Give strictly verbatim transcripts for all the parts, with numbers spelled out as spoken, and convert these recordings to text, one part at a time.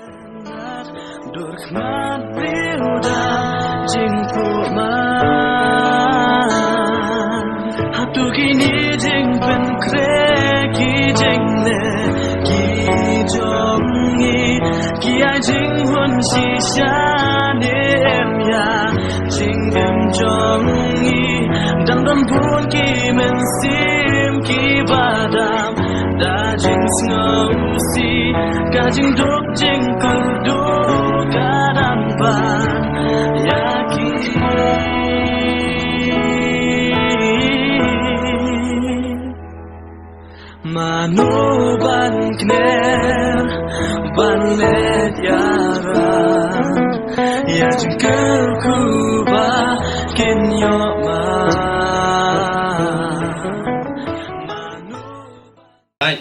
Dur khmat briew da jingphuh man. Hato kine jingpynkhreh ki jingleh ki jong ngi, ki ai jinghun shisha ne em ïa jingim jong ngi? Dang don bun ki mynsiem kiba dap da jingsngewsih, ka jingduk jingkyrduh ka dang ban ïa ki. Mano ban kner ban leit ïarap ïa jingkyrkhu ba kin ïoh ma? Mano ban Ai,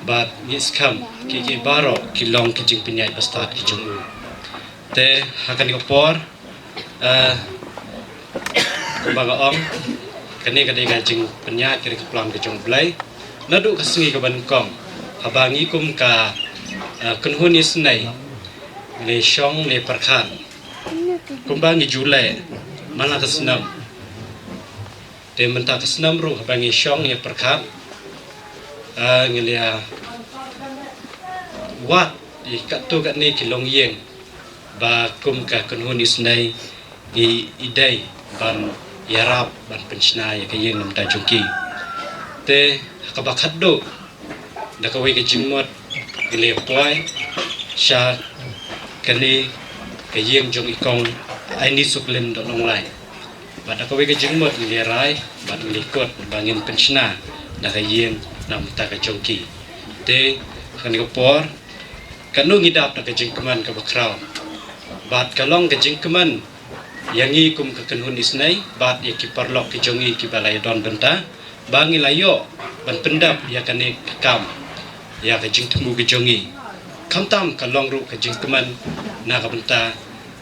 bad ngi skhem ki ki baroh ki long ki jingpynïaid ba stad ki jong u. Te ha kane ka por, eh, kumba nga ong, kane ka dei ka jingpynïaid, ka dei ka plan ka jong U Blei. Naduh ka sngi kaba nyngkong, haba ngi kum ka, eh, kynhun isynei, ngi shong ngi pyrkhat kumba ngi ju leh man la ka snem. Te mynta ka snem ruh haba ngi shong ngi pyrkhat, ah, ngi la wad ïa katto katne ki longïing ba kum ka kynhun isynei ngi dei ban ïarap ban pynshna ïa ka ïing na bynta jong ki. Te ha kaba khatduh, da kawei ka jingmut ngi la poi sha kane ka ïing jong i Kong Aini Suklin Dohnohlai. Bad da kawei ka jingmut ngi la rai bad ngi la kut ba ngin pynshna da ka ïing na bynta ka jong ki. Te ha kane ka por, kano ngi dap da ka jingkmen kaba khraw, bad ka long ka jingkmen ïa ngi kum ka kynhun isynei bad ïa ki paralok ki jong ngi kiba la ïadon bynta, ba ngi la ïoh ban pyndep ïa kane ka kam, ïa ka jingthmu ka jong ngi. Khamtam ka long ruh ka jingkmen na ka bynta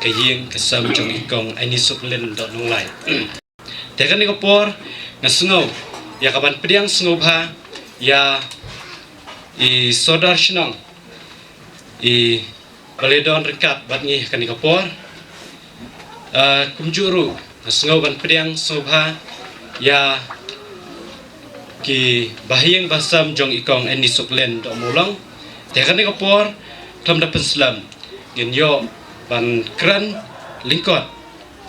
ka ïing ka sem jong i Kong Aini Suklin Dohnohlai. Te kane ka por nga sngew ïa ka ban pdiang sngewbha ïa i Sordar Shnong, i ba la don ryngkat bad ngi ha kane ka por. Ah, kumjuh ruh nga sngew ban pdiang sngewbha ïa ki bahaïing bahasem jong i Kong Aini Suklin Dohmawlong. Te ha kane ka por, khlem da pynslem, ngin ïoh ban kren lyngkot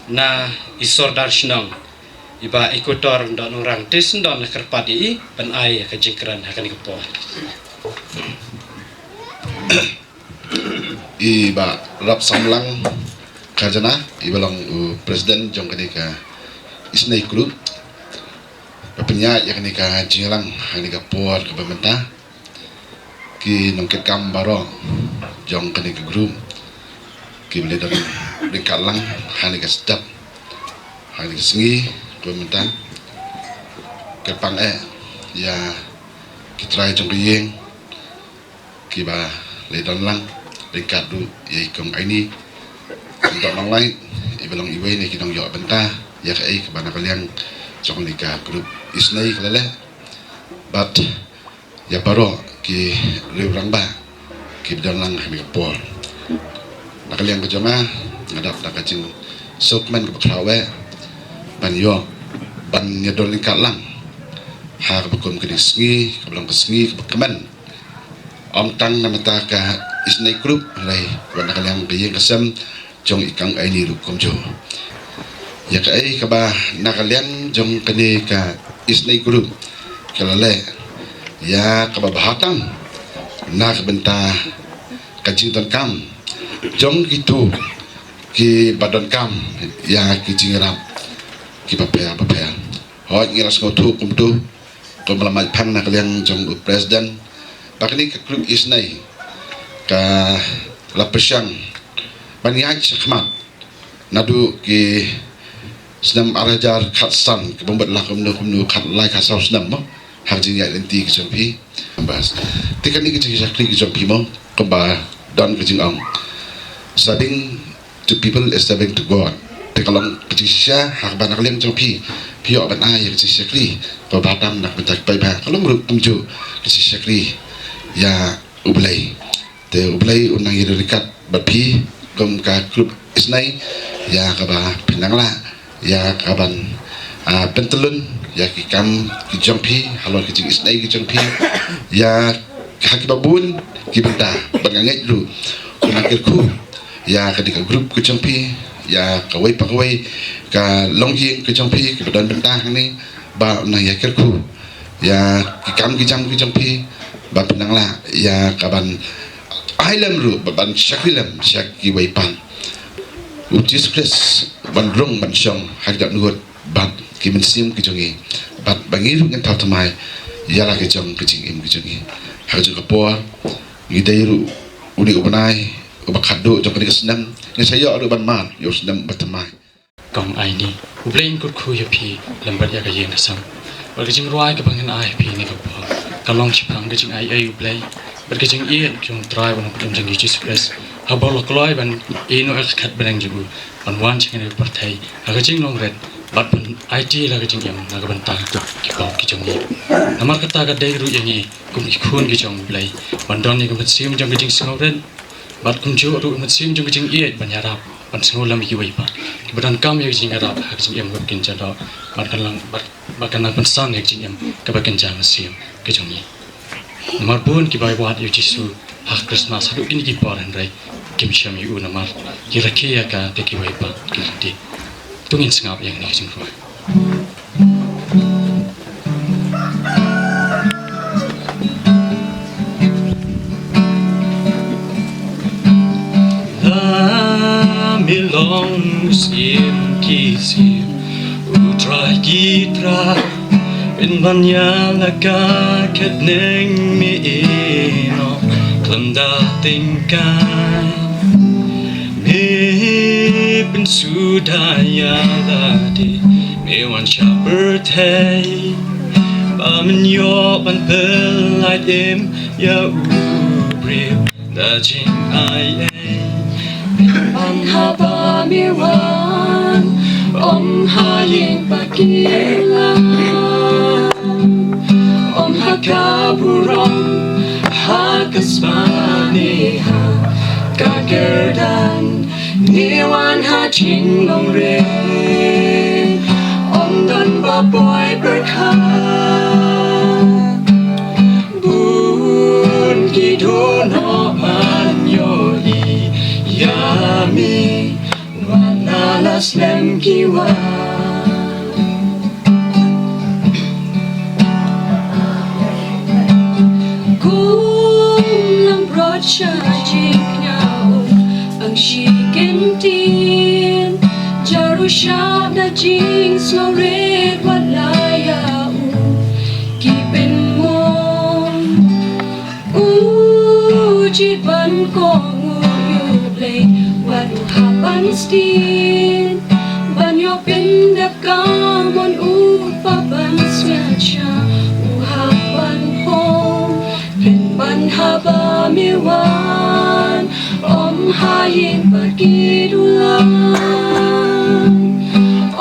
na i Sordar Shnong, i Bah Ekotor Dohnongrang. Te sngewdon nga kyrpad ïa i ban ai ka jingkren ha kane ka por. I Bah Rapsamlang Kharjana, i ba long u president jong kane ka isynei group, ba pynïaid ïa kane ka jingïalang ha kane ka por kaba mynta. Ki nongkitkam baroh jong kane ka group kiba la don ryngkat lang ha kane ka step, ha kane ka sngi kaba mynta. Kyrpang eh ïa ki trai jong ka ïing kiba la don lang ryngkat ruh ïa i Kong Aini Dohnohlai, i ba long iwei na ki nongïoh bynta ïa kaei kaba na ka liang jong kane ka group isynei ka la leh. Bad ïa baroh ki riew rangbah kiba don lang ha kane ka por. Na ka liang ka jong nga, nga dap da ka jingsngewkmen kaba khraw eh ban ïoh ban ïadon ryngkat lang ha kaba kum kane ka sngi, kaba long ka sngi kaba kmen, ym tang na bynta ka isynei group, hynrei wat na ka liang ka ïing ka sem jong i Kong Aini ruh kumjuh. Ïa kaei kaba na ka liang jong kane ka isynei group ka la leh ïa kaba bha tam na ka bynta ka jingdonkam jong kito kiba donkam ïa ki jingïarap kiba pher ba pher. Hooid, ngi la sngewthuh kumto, kumba la mait phang na ka liang jong u president, ba kane ka group isynei ka la pyrshang ban ïaid shakhmat naduh ki snem ar hajar khatsan, kaba mut la kumno kumno, khatlai khatsaw snem mo, ha ka jingïaid lynti ka jong phi. Bas. Te kane ka jingshakri ka jong phi mo, kumba don ka jingong, serving to people is serving to God. Te ka long ka jingshisha ha kaba na ka liang jong phi, phi ïoh ban ai ïa ka jingshakri kaba bha tam na ka bynta ki paidbah, ka long ruh kumjuh ka jingshakri ïa U Blei. Te U Blei un nang ïa ryngkat bad phi kum ka grup isynei ïa kaba phin nang lah ïa kaban, ah, pyntylun ïa ki kam ki jong phi halor ki jingisynei ki jong phi ïa ha kiba bun ki bynta. Bad nga ngeit ruh un nang kyrkhu ïa kane ka grup ki jong phi, ïa kawei pa kawei ka longïing ki jong phi kiba don bynta hangne, ba un nang ïa kyrkhu ïa ki kam ki jam ki jong phi, ba phin nang lah ïa kaban ai lem ruh, ba ban shakri lem sha kiwei pat. U Jisu Khrist ban rung ban shong ha ki dohnud bad ki mynsiem ki jong ngi, bad ba ngi ruh ngin thaw thymmai ïa la ki jong ki jingim ki jong ngi. Ha ka jong ka por ngi dei ruh une u bnai uba khatduh jong kane ka snem, ngin sa ïoh ruh ban mad ïa u snem uba thymmai. Kong Aini, U Blei un kyrkhu ïa phi lem bad ïa ka ïing ka sem. Bad ka jingrwai kaba ngan ai ha phi ne ka por ka long shaphang ka jingai ei U Blei bad ka jingïeit jong U Trai bad U Nongpynim jong ngi Jisu Khrist, haba u la kloi ban ïehnoh ïa ka khet bneng jong u ban wan sha kane ka pyrthei ha ka jinglong rit bad ban aiti ïa la ka jingim na ka bynta ki paw ki jong ngi. Namar kata ka dei ruh ïa ngi kum ki khun ki jong U Blei ban don ïa ka mynsiem jong ka jingsngewrit bad kumjuh ruh ka mynsiem jong ka jingïeit ban ïarap ban sngewlem ïa kiwei pat kiba donkam ïa ka jingïarap ha ka jingim kaba kynja doh bad kan nang, bad, bad kan nang pynsan ïa ka jingim kaba kynja mynsiem ka jong ngi. Namar bun kiba wad ïa U Jisu ha Khristmas haduh kine ki por hynrei kim shem ïa u namar ki rakhe ïa ka da kiwei pat ki lynti. To ngin sngap ïa kane ka jingrwai. Lada me long u Syiem ki syiem, u Trai ki trai, pynban ïa la ka khet bneng me ïehnoh khlem da tyngkai. Me pynsuda ïa lade, me wan sha pyrthei ba men ïoh ban pyllait im ïa u briew da jingai ei. Pynban haba me wan, ym ha ïing ba ki la, ym ha ka burom, ha ka spah ne ha ka kyrdan, me wan ha jinglong rit, ym don ba poi pyrkhat. Bun ki dohnud ban ïohi ïa me, wat la la slem ki wan. Kum nang brot sha jingkñia, ym ang shi kyntien, jar u shah da jingsngewrit wat la ïa u ki pynmong. U jied ban kohnguh ïa U Blei wat u hap ban sdien, ban ïoh pyndep ka mon u pa ban sngewsih, u hap ban hom. Pynban haba me wan, ym ha ïing ba ki dulan,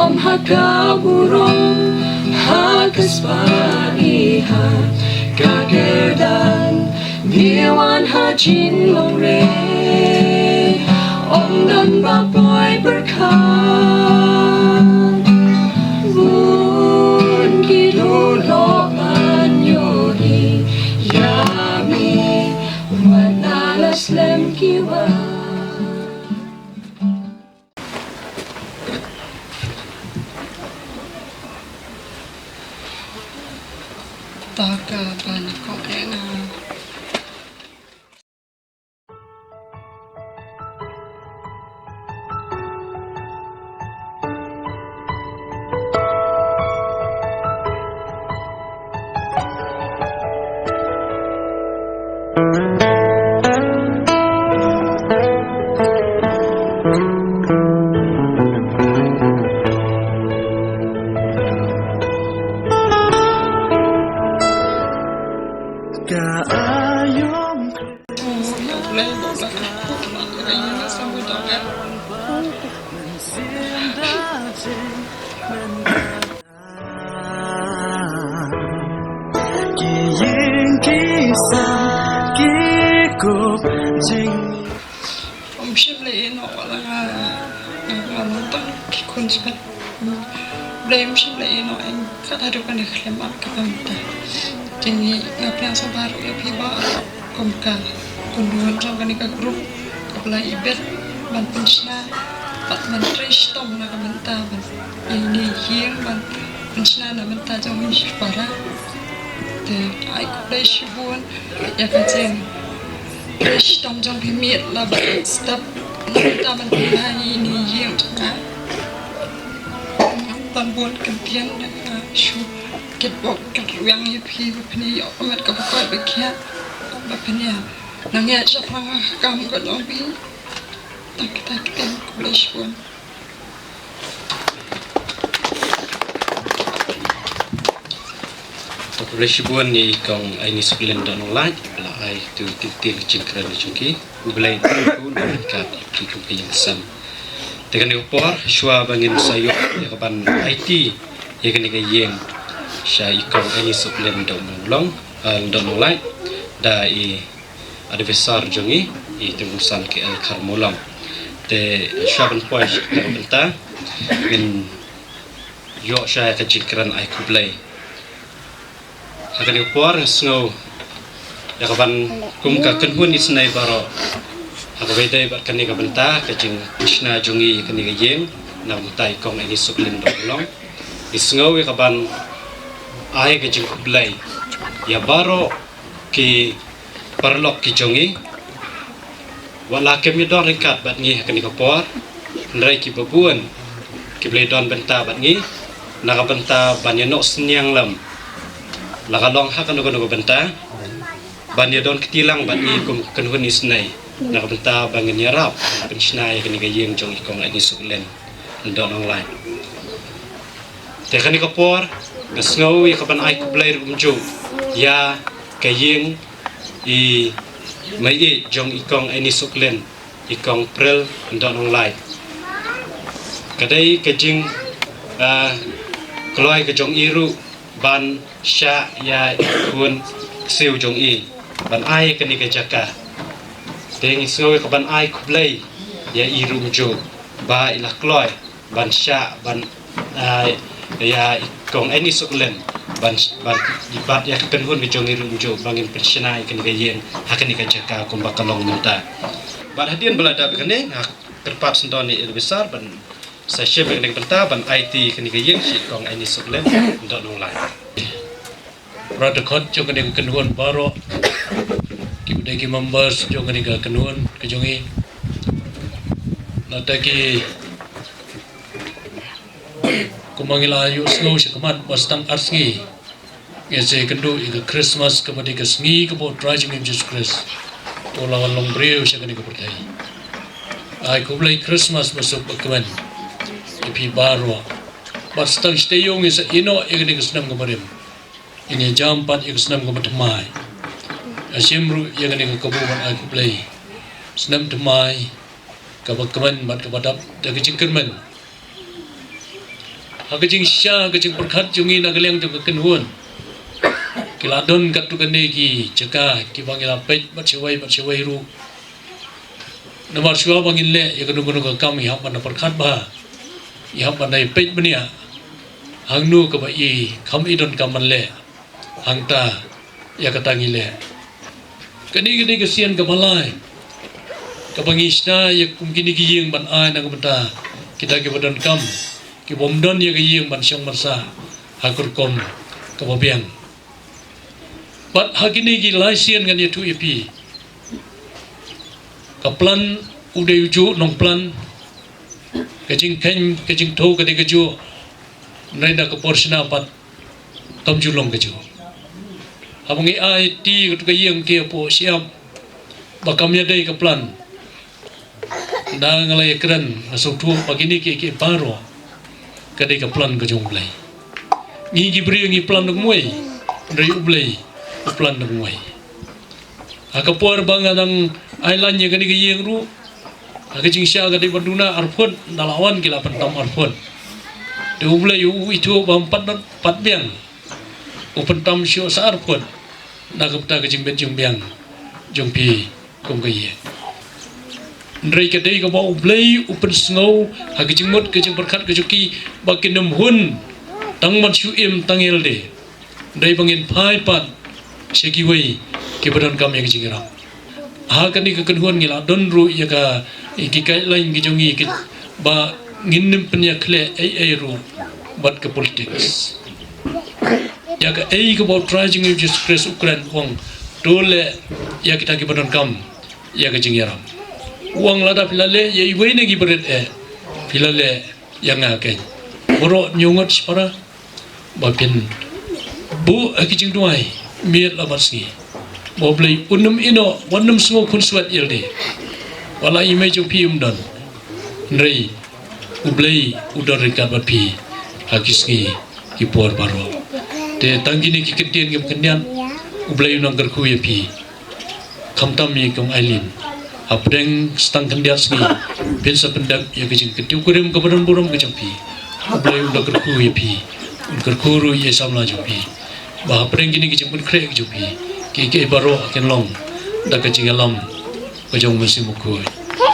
ym ha ka burom, ha ka spah ne ha ka kyrdan, me wan ha jinglong rit, ym don ba poi pyrkhat. Bun ki dohnud ban ïohi ïa me, wat la la slem ki wan. Ta ka ban ko ena. Ym shym la ïeh noh wat la nga, nga, nga long tang ki khun sbet. Blei ym shym la ïeh noh ïa nga kat haduh kane ka khyllipmat kaba mynta. Te nga pdiang sngewbha ruh ïa phi baroh kum ka khun ruh jong kane ka group kaba la ibit ban pynshna bad ban trei shitom na ka bynta ban ïa ine i ïing ban pynshna na bynta jong ngi shipara. Te ai khublei shibun ïa ka jing trei shitom jong phi miet la ba step na ka bynta ban pynhai ïa ine i ïing jong nga. Ngam don bun kyntien, nga shu kitbok kitrwiang ïa phi ba phin ïoh ka met kaba koit ba khiah, ba phin ïa nang ïaid shaphang ka kam ka jong phi. Tang kita ki ktien, khublei shibun. Khublei shibun ïa i Kong Aini Suklin Dohnohlait ba la ai ïa kito ki ktien jingkren jong ki. U Blei un kyrkhu ryngkat ïa ki kum ki ïing sem. Te kane ka por shuwa ba ngin sa ïoh ïa kaban aiti ïa kane ka ïing sha i Kong Aini Suklin Dohnohlong, eh, Dohnohlait, da i advisor jong ngi, i Tymmen San K L Kharmawlong. Te shuwa ban poi sha kata ka bynta ngin ïoh shuwa ïa ka jingkren ai khublei. Ha kane ka por nga sngew ïa kaban kum ka kynhun isynei baroh, ha kaba ïadei bad kane ka bynta ka jingshna jong ngi ïa kane ka ïing na ka bynta i Kong Aini Suklin Dohnohlong. Nga sngew ïa kaban ai ka jingkhublei ïa baroh ki paralok ki jong ngi. Wat la kim ïadon ryngkat bad ngi ha kane ka por, hynrei kiba bun ki ba la ïadon bynta bad ngi na ka bynta ban ïanoh synñiang lem, la ka long ha kano kano ka bynta, ban ïadon kti lang bad ngi kum ka kynhun isynei na ka bynta ba ngin ïarap pynshna ïa kane ka ïing jong i Kong Aini Suklin Dohnohlait. Te kane ka por nga sngew ïa kaban ai khublei ruh kumjuh ïa ka ïing i mei ïeit jong i Kong Aini Suklin, i Kong Pril Dohnohlait. Ka dei ka jing, ah, kloi ka jong i ruh ban shah ïa i khun ksiew jong i ban ai kane ka jaka. Te nga sngew ïa kaban ai khublei ïa i ruh kumjuh ba i la kloi ban shah ban, ah, ïa i Kong Aini Suklin ban, ban bad ïa ka kynhun ka jong i ruh kumjuh ba ngin pynshna ïa kane ka ïing ha kane ka jaka kumba ka long mynta. Bad hadien ba la dep kane nga kyrpad sngewdon ïa i advisor ban sa shim ïa kane ka bynta ban aiti ïa kane ka ïing sha i Kong Aini Suklin Dohnohlait. Para dkhot jong kane ka kynhun baroh, kiba dei ki members jong kane ka kynhun ka jong ngi. Nangta ki, kumba ngi la ïohsngew shakhmat ba sa tang ar sngi ngin sa ïakynduh ïa ka Christmas kaba dei ka sngi kaba u Trai jong ngi Jisu Khrist u la wan long briew sha kane ka pyrthei. Ai khublei Christmas ba suk ba kmen ïa phi baroh. Bad sa tang shatei ïa u ngin sa ïehnoh ïa kane ka snem kaba rim. Ngin ïa jam pat ïa ka snem kaba thymmai. Nga shim ruh ïa kane ka kabu ban ai khublei. Snem thymmai kaba kmen bad kaba dap da ka jingkyrmen. Ha ka jingshisha ka jingpyrkhat jong ngi na ka liang jong ka kynhun, ki la don katto katne ki jaka kiba ngi la peit bad shawei bad shawei ruh. Namar shuwa ba ngin leh ïa kano kano ka kam ngi hap ban da pyrkhat bha, ngi hap ban da peit bniah hangno kaba i kham i donkam ban leh, hangta ïa kata ngi leh. Kane ka dei ka sien kaba lai kaba ngi shna ïa kum kine ki ïing ban ai na ka bynta kita kiba donkam, kibym don ïa ka ïing ban shong ban sah ha ka rukom kaba biang. Bad ha kine ki lai sien ngan ïathuh ïa phi, ka plan u dei u juh nongplan, ka jingkheiñ ka jingthew ka dei kajuh, hynrei da ka por shna pat kam ju long kajuh. Haba ngi aiti ïa katu ka ïing te hapoh shyiap ba kam ïadei ka plan, da nga la ïakren, nga sngewthuh ba kine kiei kiei baroh ka dei ka plan ka jong U Blei. Ngi ki briew ngi plan da kumwei, hynrei U Blei u plan da kumwei. Ha ka por ba nga dang ailad ïa kane ka ïing ruh, ha ka jingshisha ka dei ban duna arphew phut, da la wan ki la pyntam arphew phut. Te U Blei u ithuh ba ym pat, pat biang, u pyntam shuh sa arphew phut na ka bynta ka jingbit jingbiang jong phi kum ka ïing. Hynrei ka dei kaba U Blei u pynsngew ha ka jingmut ka jingpyrkhat ka jong ki ba kin ym hun tang ban shu im tang ïalade. Dei ba ngin phai pat sha kiwei kiba donkam ïa ka jingïarap. Ha kane ka kynhun ngi la don ruh ïa ka, ïa ki guideline ki jong ngi ki, ba ngin ym pynïakhleh ei ei ruh bad ka politics. Ïa kaei kaba U Trai jong ngi U Jisu Khrist u kren, u ong, to leh ïa kita kiba donkam ïa ka jingïarap. U ong lada phi la leh ïa iwei na ki barit eh, phi la leh ïa nga keiñ. Baroh ñiewngud shipara ba phin buh ha ki jingduwai miet la bad sngi, ba U Blei un ym ïehnoh, un ym sngew khunswet ïalade. Wat la i mei jong phi um don, hynrei U Blei u don ryngkat bad phi ha ki sngi ki por baroh. Te tang kine ki kyntien kim khyndiat, U Blei u nang kyrkhu ïa phi. Khamtam ïa i kong Aileen. Hapdeng stang khyndiat sngi phin sa pyndep ïa ka jingkyntiew kurim kaba don burom ka jong phi. U Blei un da kyrkhu ïa phi, un kyrkhu ruh ïa i samla jong phi, ba hapdeng kine ki jingpynkhreh ka jong phi, ki, ki baroh kin long da ka jingïalam ka jong u Mynsiem Bakhuid.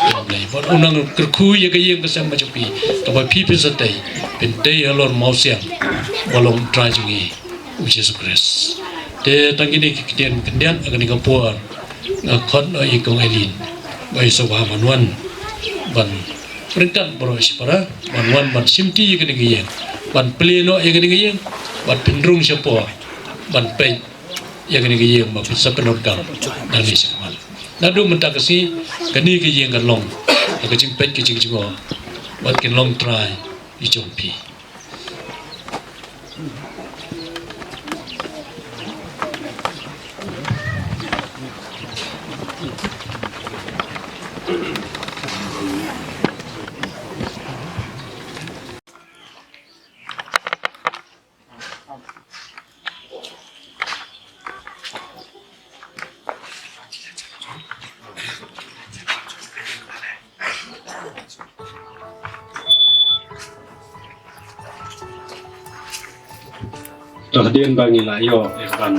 Ïa U Blei bad un nang kyrkhu ïa ka ïing ka sem ka jong phi, kaba phi phin sa tei, phin tei halor mawsiang ba long U Trai jong ngi U Jisu Khrist. Te tang kine ki ktien khyndiat ha kane ka por nga khot noh ïa i kong Aileen ba i sngewbha ban wan, ban ryngkat baroh shipara ban wan ban shimti ïa kane ka ïing, ban plie noh ïa kane ka ïing, ban pynrung shapoh, ban peit ïa kane ka ïing ba phin sa pyndonkam nangne shakhmat. Naduh mynta ka sngi kane ka ïing kan long ha ka jingpeit ka jingjngoh bad kin long trai ki jong phi. To hadien ba ngi la ïoh ïa ka ban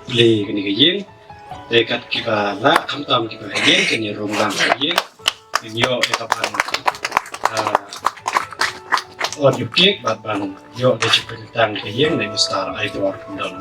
plie kane ka ïing, te kat kiba lah khamtam kiba ha ïing, kane rum lang ka ïing, ngin ïoh ïa ka ban, ah, ot ïa u cake bad ban ïoh da ka jingpynkyntang ka ïing na i Mister Aibor Dal.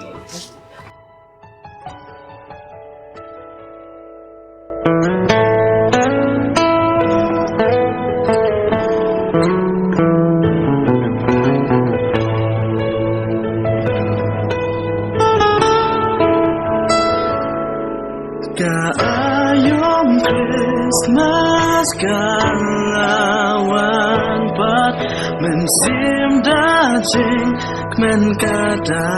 Ka aïom Christmas ka la wan pat, mynsiem da jingkmen kata.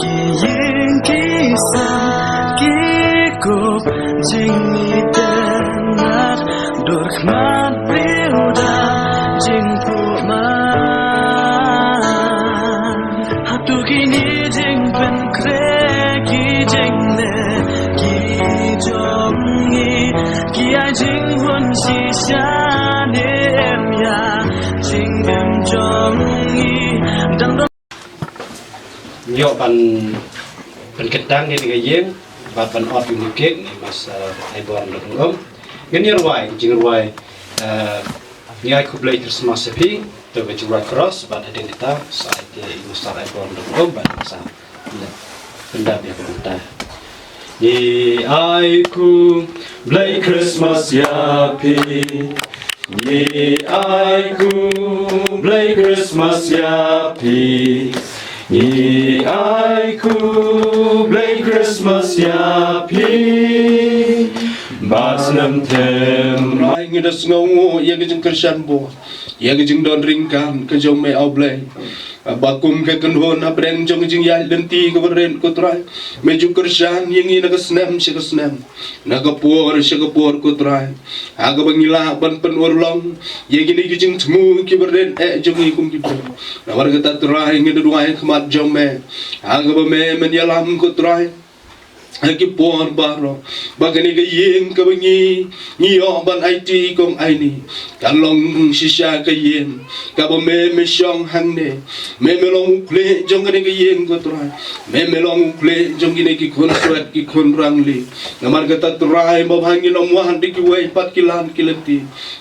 Ki ïing ki sat ki kup, jingïeit itynnad, dur khmat briew da jingphuh man. Hato kine jingpynkhreh ki jingleh ki jong ngi ki ai jinghun shisha ne em ïa jingim jong ngi? Dang don. Ngi ïoh ban pynkyntang ïa kane ka ïing bad ban ot ïa une u cake na i Mister Aibor Dal. Ngin ïa rwai ka jingrwai, eh, Ngi ai khublei Christmas ïa phi, to ka jingrwai cross bad hadien kata sa ai te i Mister Aibor Dal bad sa pyndap ïa ka bynta. Ngi ai khublei Christmas ïa phi. Ngi ai khublei Christmas ïa phi. Ngi ai khublei Christmas ïa phi. Bad snem them ai ngi da sngewnguh ïa ka jingkyrshan bor, ïa ka jingdon ryngkat ka jong me, A Blei. Ba kum ka kynhun hapdeng jong ka jingïaid lynti kaba rit, ko Trai, me ju kyrshan ïa ngi na ka snem sha ka snem, na ka por sha ka por, ko Trai. Ha kaba ngi lah ban pynurlong ïa kine ki jingthmu kiba rit eh jong ngi kum ki briew. Namar kata Trai ngi da duwai ha khmat jong me. Ha kaba me men ïalam, ko Trai. ha ki por baroh ba kane ka ïing kaba ngi ngi ïoh ban aiti kong aini ka long shisha ka ïing kaba me me shong hangne. Me me long u khlieh jong kane ka ïing ko Trai. Me me long u khlieh jong kine ki khun swet ki khun rangli. Namar kata Trai ba bha ngin ym wad da kiwei pat ki lad ki lynti.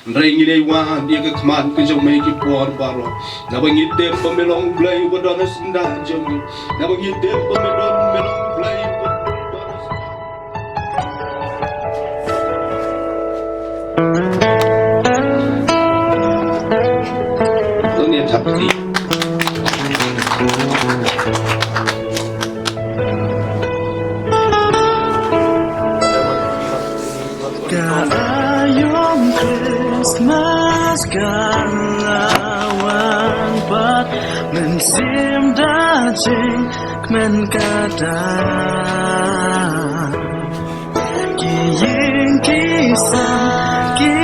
Hynrei ngi dei wad ïa ka khmat ka jong me ki por baroh. Naba ngi tip ba me long u Blei uba don ha syndah jong ngi. Naba ngi tip ba me don me long u Blei uba don ha syndah. Don ïa thap ti. Ka aïom Christmas ka la wan pat, mynsiem da jingkmen kata. Ki ïing ki sem ki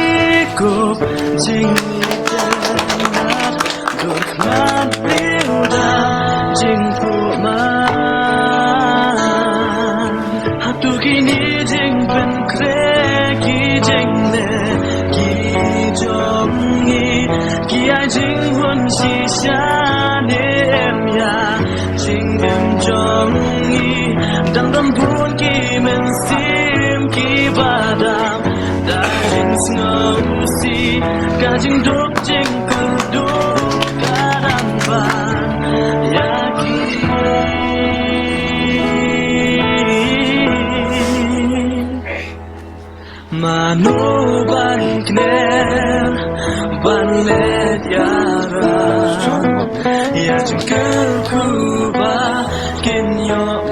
kup jingïeit, dur khmat briew da jingphuh man. Hato kine jingpynkhreh ki jingleh ki jong ngi ki ai jinghun shisha ne em ïa jingim jong ngi? Dang don bun ki mynsiem kiba dap da jingsngewsih, ka jingduk jingkyrduh ka dang ban ïa ki. Mano ban kner ban leit ïarap ïa jingkyrkhu ba kin ïoh